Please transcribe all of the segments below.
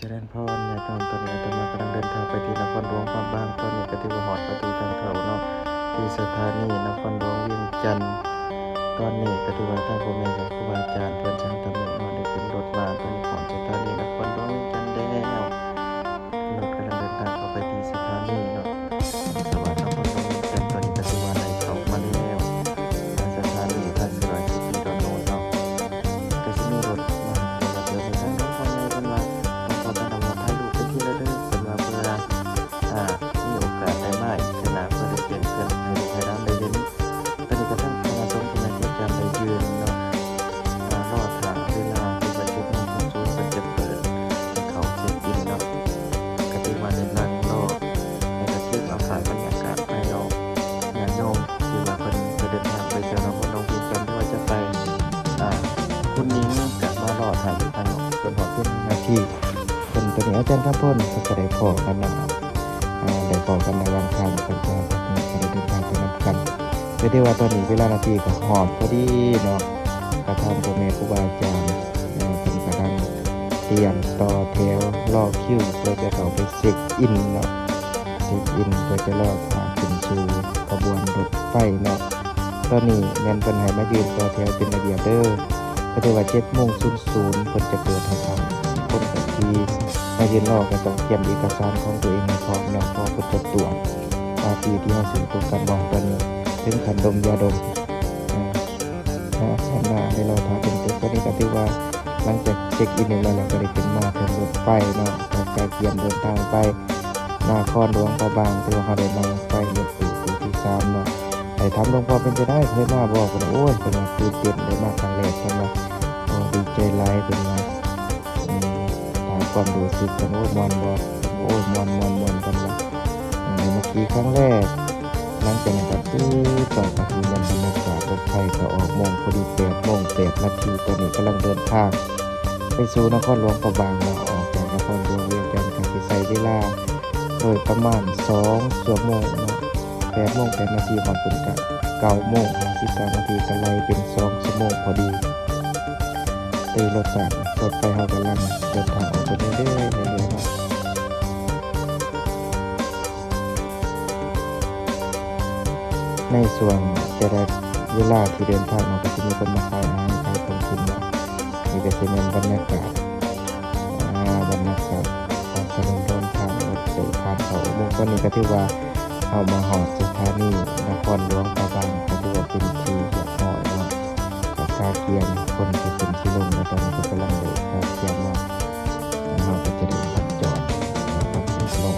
ຈະເລີນພອນຍາດໂຍມ, ຕອນນີ້ອາດຕະມາກຳລັງເດີນທາງໄປທີ່ນະຄອນຫຼວງພະບາງ. ຕອນນີ້ກໍຖືວ່າຮອດປະຕູທາງເຂົ້າເນາະ ທີ່ສະຖານີນະຄອນຫຼວງວຽງຈັນ. ຕອນນີ້ກໍຖືວ່າທາງພໍ່ແມ່ກັບຄູບາອາຈານເພິ່ນສັງທຳເນາະ ໄດ້ຂຶ້ນລົດມາ ຕອນນີ້ຮອດສະຖານີນະຄອນຫຼວງວຽງຈັນແລ້ວ. ລົດກຳລັງເດີນທາງເຂົ້າໄປທີ່ສະຖານີເນາະ. ສະຫວັດນະຄອນຫຼວງວຽງຈັນ ຕອນນີ້ກໍຖືວ່າໄດ້ເຂົ້າມາແລ້ວ ສະຖານີທ່າສະຫຼອຍ ຊິຕິດອນໂນນເນາະ. ກໍຊິມີລົດມາຮັບ ແລ້ວກໍເດີນທາງ ຫຼວງພໍ່ໃຫຍ່ເພິ່ນວ່າ ຫຼວງພໍ່ທ່ານວ່າຖ່າຍຮູບເປັນທີ່ລະລຶກ ເພິ່ນວ່າເພື່ອ ອ່າ ມີໂອກາດໄດ້ມາອີກເທື່ອໜ້າ ເພື່ອໄດ້ແຈ້ງເຕືອນໃຫ້ລູກໃຫ້ຫຼານໄດ້ເຫັນ. ຕອນນີ້ກໍທາງຄະນະສົງฆ์ເພິ່ນກໍຈະໄດ້ຢືນເນາະ ອ່າ ລໍຖ້າເວລາທີ່ວ່າເຈັດໂມງສູນສູນ ເພິ່ນຈະເປີດໃຫ້ເຂົ້າເຊັກອິນເນາະ. ກໍຖືວ່າໄດ້ນັ່ງລໍ ແລ້ວກໍເກັບເອົາພາບບັນຍາກາດພາຍນອກ ຍາດໂຍມທີ່ວ່າເພິ່ນຈະເດີນທາງໄປທ່ຽວນະຄອນຫຼວງວຽງຈັນ ຫຼືວ່າຈະໄປ ອ່າ ຄຸນໝິງ ກໍມາລໍຖ້າຢູ່ພາຍນອກ ເພິ່ນຮອດເປັນນາທີ ເພິ່ນ ຕອນນີ້ອາຈານຄຳພົນເພິ່ນກໍໄດ້ພໍ້ກັນນະ ອ່າ ໄດ້ພໍ້ກັນໃນຫວ່າງທາງ ເພິ່ນກໍໄດ້ເດີນທາງໄປນຳກັນ. ກໍຖືວ່າຕອນນີ້ເວລານາທີກໍຮອດພໍດີເນາະ ກະທາງພໍ່ແມ່ຄູບາອາຈານ ເອີ ເພິ່ນກຳລັງຕຽມຕໍ່ແຖວລໍຄິວ ເພື່ອຈະເຂົ້າໄປເຊັກອິນເນາະ ເຊັກອິນ ເພື່ອຈະລໍຖ້າຂຶ້ນສູ່ຂະບວນລົດໄຟເນາະ. ຕອນນີ້ແມ່ນເພິ່ນໃຫ້ມາຢືນຕໍ່ແຖວເປັນລະບຽບເດີ ກໍຖືວ່າເຈັດໂມງສູນສູນ ເພິ່ນຈະເປີດໃຫ້ເຂົ້າ. ຄົນກໍທີ່ມາຢືນລໍກໍຕ້ອງກຽມເອກະສານຂອງຕົວເອງໃຫ້ພ້ອມເນາະ ເພາະເພິ່ນຈະກວດວ່າທີ່ທີ່ເຮົາສູດຕົງກັນບໍ່. ຕອນນີ້ເຖິງຂັ້ນດົມຢາດົມ ເອີ ນະ ໄດ້ລໍຖ້າເປັນຕົ້ນ. ຕອນນີ້ກໍຖືວ່າຫຼັງຈາກເຊັກອິນຮຽບຮ້ອຍແລ້ວ ກໍໄດ້ຂຶ້ນມາເທິງລົດໄຟເນາະ ກໍກະກຽມເດີນທາງໄປນະຄອນຫຼວງພະບາງ. ຖືວ່າເຮົາໄດ້ນັ່ງໄຟລົດຕູ້ຄູ່ທີສາມເນາະ. ໄດ້ຖາມຫຼວງພໍ່ເປັນຈັ່ງໃດ ເຄີຍມາບໍ່? ເພິ່ນວ່າ ໂອ້ຍ ເພິ່ນວ່າຕື່ນເຕັ້ນ ໄດ້ມາຄັ້ງແລກ. ເພິ່ນວ່າ ໂອ້ ດີໃຈຫຼາຍ ເພິ່ນວ່າ ອືມ ຖາມຄວາມຮູ້ສຶກເພິ່ນ ໂອ້ຍ ມ່ວນບໍ່? ໂອ້ຍ ມ່ວນ ມ່ວນ ມ່ວນ ເພິ່ນວ່າ ເອີ ໄດ້ມາຂີ່ຄັ້ງແລກ. ຫຼັງຈາກນັ້ນກໍຕິດຕໍ່ກັນຢູ່ ບັນຍາກາດລົດໄຟກໍອອກໂມງພໍດີ ແປດໂມງແປດນາທີ. ຕອນນີ້ກຳລັງເດີນທາງໄປສູ່ນະຄອນຫຼວງພະບາງເນາະ ອອກຈາກນະຄອນຫຼວງວຽງຈັນ ກໍຊິໃຊ້ເວລາໂດຍປະມານສອງຊົ່ວໂມງເນາະ ແປດໂມງແປດນາທີ ຮອດພຸ້ນກະເກົ້າໂມງຫ້າສິບເກົ້ານາທີ ກໍໄລ່ເປັນສອງຊົ່ວໂມງພໍດີ. ໂດຍລົດສາຍ ລົດໄຟເຮົາກຳລັງເດີນທາງອອກໄປເລື້ອຍໆ ເລື້ອຍໆເນາະ. ໃນຊ່ວງແຕ່ລະເວລາທີ່ເດີນທາງເນາະ ກໍຊິມີຄົນມາຂາຍອາຫານ ຂາຍຂອງກິນເນາະ. ນີ້ກໍຊິແມ່ນບັນຍາກາດ ອ່າ ບັນຍາກາດຂອງຖະໜົນຫົນທາງລົດໂດຍສານເຂົ້າອຸໂມງ. ຕອນນີ້ກໍຖືວ່າເຮົາມາຮອດສະຖານີນະຄອນຫຼວງພະບາງ ກໍຖືວ່າເປັນທີ່ຮຽບຮ້ອຍເນາະ. ກໍກະກຽມຄົນທີ່ຂຶ້ນທີ່ລົງ ແລ້ວຕອນນີ້ກໍກຳລັງໂດດກະກຽມເນາະ. ແລ້ວເຮົາກໍຈະໄດ້ພັກຈອດ ພັກຈອດລົງ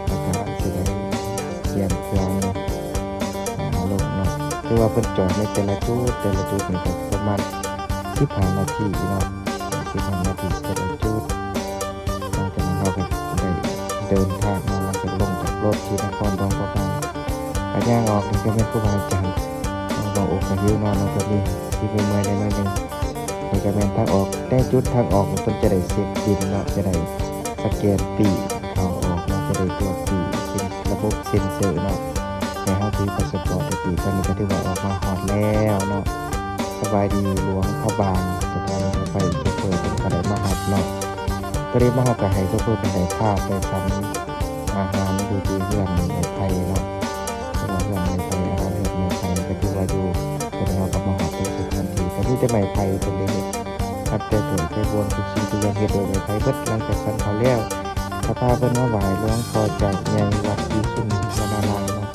ແລ້ວກໍຊິໄດ້ກຽມເຄື່ອງເອົາລົງເນາະ. ຄືວ່າເພິ່ນຈອດໃນແຕ່ລະຈຸດ ແຕ່ລະຈຸດນີ້ກໍປະມານສິບຫ້ານາທີເນາະ ສິບຫ້ານາທີແຕ່ລະຈຸດ. ຫຼັງຈາກນັ້ນເຮົາກໍໄດ້ເດີນທາງມາ ຫຼັງຈາກລົງຈາກລົດທີ່ນະຄອນຫຼວງພະບາງ ກໍຍ່າງອອກ ນີ້ກໍແມ່ນຄູບາອາຈານ ເວົ້າອົກກະຫິວເນາະ ແລ້ວກໍມີທີ່ເມື່ອຍໆແດ່ໜ້ອຍໜຶ່ງ. ນີ້ກໍແມ່ນທາງອອກ ໃນຈຸດທາງອອກນີ້ເພິ່ນຈະໄດ້ເຊັກບິນເນາະ ຈະໄດ້ສະແກນປີ້ເຂົ້າອອກເນາະ ຈະໄດ້ກວດປີ້ ເປັນລະບົບເຊັນເຊີເນາະ ໃຫ້ເຮົາຖືພາສະປອດໄດ້ປີ້. ຕອນນີ້ກໍຖືວ່າອອກມາຮອດແລ້ວເນາະ. ສະບາຍດີຫຼວງພະບາງ ສະຖານີລົດໄຟ ໂຊເຟີເພິ່ນກໍໄດ້ມາຮັບເນາະ. ຕອນນີ້ມາຮັບກໍໃຫ້ໂຊເຟີເພິ່ນໄດ້ພາໄປສັນອາຫານຢູ່ທີ່ເຮືອນໄມ້ໄຜ່ເນາະ. ເພິ່ນວ່າເຮືອນໄມ້ໄຜ່ ອາຫານເຮືອນໄມ້ໄຜ່ ກໍຖືວ່າຢູ່ ຕອນນີ້ເຮົາກໍມາຮອດໃນສະຖານທີ່ ກໍມີແຕ່ໄມ້ໄຜ່ເພິ່ນໄດ້ເຮັດ ນັບແຕ່ຖ້ວຍແຕ່ບ່ວນ ທຸກສິ່ງທຸກຢ່າງເຮັດດ້ວຍໄມ້ໄຜ່ເບິດ. ຫຼັງຈາກສັນເຂົ້າແລ້ວ ກໍພາເພິ່ນມາໄຫວ້ຫຼວງພໍ່ເຈົ້າໃຫຍ່ວັດວິສຸນນາລາມເນາະ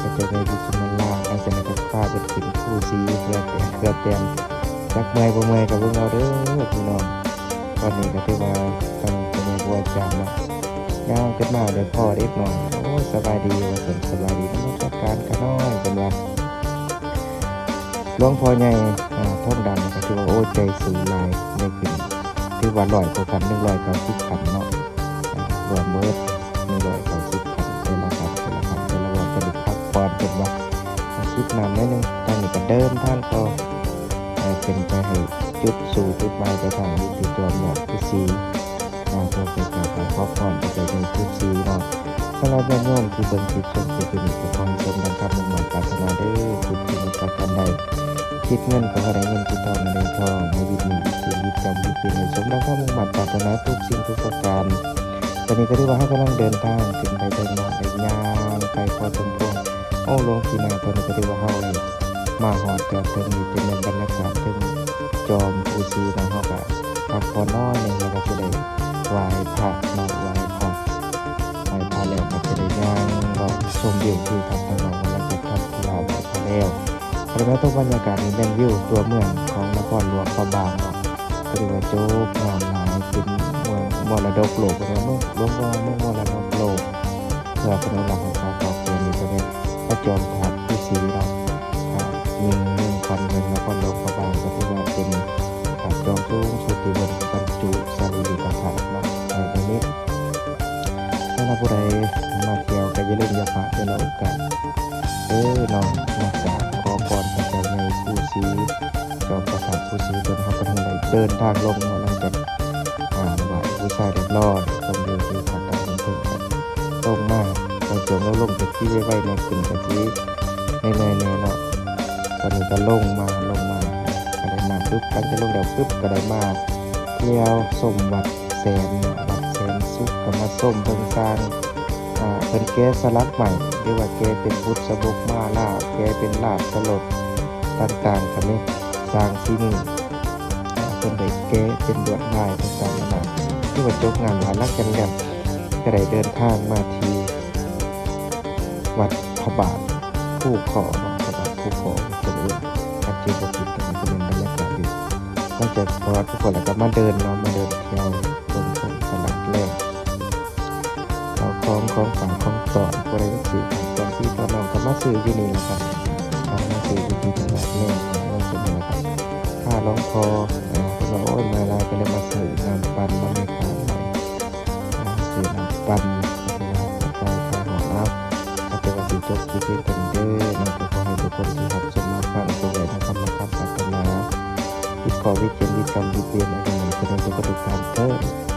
ພະເຈົ້າໃຫຍ່ວິສຸນນາລາມ. ຫຼັງຈາກນັ້ນກໍພາເພິ່ນຂຶ້ນພູສີ ເພື່ອແຕ່ງ ເພື່ອແຕ່ງ ຈັກເມື່ອຍບໍ່ເມື່ອຍກໍເບິ່ງເອົາເດີພີ່ນ້ອງ. ຕອນນີ້ກໍຖືວ່າທາງພໍ່ແມ່ຄູອາຈານເນາະ ຍ່າງຂຶ້ນມາໄດ້ພໍ້ເດັກນ້ອຍ ໂອ້ຍ ສະບາຍດີ ວ່າຊັ້ນ ສະບາຍດີ ນະມັດສະການຂ້ານ້ອຍ ເພິ່ນວ່າ. ຫຼວງພໍ່ໃຫຍ່ ອ່າ ທອງດຳ ກໍຖືວ່າ ໂອ້ ໃຈສູງຫຼາຍ ໄດ້ຂຶ້ນ ຖືວ່າຮ້ອຍກວ່າຂັ້ນ ໜຶ່ງຮ້ອຍເກົ້າສິບຂັ້ນເນາະ ອ່າ ລວມເບີດ ໜຶ່ງຮ້ອຍເກົ້າສິບຂັ້ນ ແຕ່ລະຂັ້ນ ແຕ່ລະຂັ້ນ ແຕ່ລະບ່ອນ ກໍໄດ້ພັກຜ່ອນ ເພິ່ນວ່າ ຈິບນ້ຳໜ້ອຍໜຶ່ງ. ທາງນີ້ກໍເດີນທາງຕໍ່ ອ່າ ຂຶ້ນໄປໃຫ້ຈຸດສູ່ຈຸດໝາຍປາຍທາງ ຢູ່ທີ່ຈອມຍອດພູສີ ອ່າ ເພື່ອໄປກາບໄຫວ້ຂໍພອນ ໄປໃຫ້ເຖິງຈຸດສີ່ເນາະ. ສຳລັບຍາດໂຍມທີ່ເບິ່ງຄລິບຊົມຄລິບຢູ່ນີ້ ກໍຂໍໃຫ້ສົມດັ່ງຄຳມຸ່ງມາດປາດຖະໜາເດີ ຄິດສິ່ງໃດປາກການໃດ ຄິດເງິນກໍບໍ່ໄດ້ເງິນ, ຄິດທອງກໍໄດ້ທອງ, ໃຫ້ວິດນີ້ວິດສິນ ວິດກຳວິດເວນ ໃຫ້ສົມດັ່ງຄວາມມຸ່ງມາດປາດຖະໜາທຸກສິ່ງທຸກປະການ. ຕອນນີ້ກໍຖືວ່າເຮົາກຳລັງເດີນທາງຂຶ້ນໄປທາງນອກ ໄດ້ຍ່າງໄປພໍສົມຄວນ. ໂອ້ ຫຼວງພີ່ນ້າ, ຕອນນີ້ກໍຖືວ່າເຮົາໄດ້ມາຮອດຈອດເຖິງນີ້ ຈະແມ່ນບັນຍາກາດເທິງຈອມພູສີເນາະ. ເຮົາກໍພັກຜ່ອນໜ້ອຍໜຶ່ງ ແລ້ວກໍຈະໄດ້ໄຫວ້ພະເນາະ, ໄຫວ້ພະ ໄຫວ້ພະແລ້ວກໍຈະໄດ້ຍ່າງເລາະຊົມວິວທິວທັດທາງນອກ ຫຼັງຈາກທຳທຸລະໄຫວ້ພະແລ້ວ. ແລ້ວກໍຕົກບັນຍາກາດນີ້ແມ່ນວິວຕົວເມືອງຂອງນະຄອນຫຼວງພະບາງເນາະ, ກໍຖືວ່າໂຈບງາມຫຼາຍ, ເປັນເມືອງມໍລະດົກໂລກ, ເພິ່ນວ່າເມືອງຫຼວງພະບາງ ເມືອງມໍລະດົກໂລກ ເພື່ອອະນຸລັກຮັກສາເກົ່າແກ່ນີ້ ກໍແມ່ນພະຈອມທາດພູສີເນາະ, ພະຍິງເມືອງຂວັນເມືອງນະຄອນຫຼວງພະບາງ ກໍຖືວ່າເປັນພະຈອມສູງສຸດທີ່ເພິ່ນບັນຈຸສະລີລິກະທາດເນາະ ໄວ້ໃນນີ້. ສຳລັບຜູ້ໃດມາທ່ຽວກໍຢ່າລືມຢ່າພາດແຕ່ລະໂອກາດເດີເນາະ, ມາກາບຂໍພອນພະເຈົ້າໃຫຍ່ພູສີ ຈອມປາສາດພູສີເພິ່ນ. ເຮົາກໍເຖິງໄດ້ເດີນທາງລົງເນາະ, ຫຼັງຈາກ ອ່າ ໄຫວ້ບູຊາຮຽບຮ້ອຍ ຊົມວິວທິວທັດດ້ານເທິງກັນ ລົງມາ ກໍຊ່ວງລົງໆ ກໍຊິໄວໆແດ່ ຂຶ້ນກໍຊິເມື່ອຍໆແດ່ເນາະ. ຕອນນີ້ກໍລົງມາ ລົງມາ ກໍໄດ້ມາປຶບ ຫຼັງຈາກລົງແລ້ວປຶບ ກໍໄດ້ມາທ່ຽວຊົມວັດ ແສນ ວັດແສນສຸກ ກໍມາຊົມເບິ່ງສ້າງ ອ່າ ເພິ່ນແກະສະຫຼັກໄມ້ ຫຼືວ່າແກະເປັນບຸດສະບົກມາລາ ແກະເປັນລາບສະຫຼົດຕ່າງໆ ກໍມີສ້າງສີມື ອ່າ ເພິ່ນໄດ້ແກະເປັນລວດລາຍຕ່າງໆນານາ ຖືວ່າຈົບງາມຫຼາຍ. ຫຼັງຈາກນັ້ນກໍໄດ້ເດີນທາງມາທີ່ວັດພະບາດພູຄໍເນາະ, ພະບາດພູຄໍ ເພິ່ນເອີ້ນ ຄັນຈຳບໍ່ຜິດກໍແມ່ນບັນຍາກາດຢູ່ ຫຼັງຈາກວັດພູຄໍແລ້ວກໍມາເດີນເນາະ, ມາເດີນທ່ຽວ ເບິ່ງຊົມຕະຫຼາດແລງ ເອົາຂອງ ຂອງຝາກຂອງຕ້ອນ ຜູ້ໃດຢາກຊື້ຂອງຝາກຂອງຕ້ອນ ພີ່ຂອງນ້ອງກໍມາຊື້ຢູ່ນີ້ແຫຼະຄັບ. ມາຊື້ຢູ່ທີ່ຕະຫຼາດແລງ ເອົາເອົາເປັນວ່າ ຄ່າລອງພໍ ເພິ່ນວ່າ ໂອ້ຍ ມາຫຼາຍ ກໍເລີຍມາຊື້ນ້ຳປັ່ນນຳແມ່ຄ້າໜ້ອຍ ຊື້ນ້ຳປັ່ນ ກໍຖືວ່າຂອບໃຈຄ່າຮອດເອົາ. ກໍຖືວ່າຊິຈົບຄລິບພຽງເທົ່ານີ້ເດີເນາະ, ກໍຂໍໃຫ້ທຸກຄົນທີ່ຮັບຊົມຮັບຟັງ ຈົ່ງໄດ້ນຳຄຳມາຄຳປາດຖະໜາ ຄິດຂໍວິດເຄນ ວິດກຳ ວິດວຽນ ໃຫ້ເປັນໄດ້ທຸກຄົນທຸກທ່ານເທີ້ນ.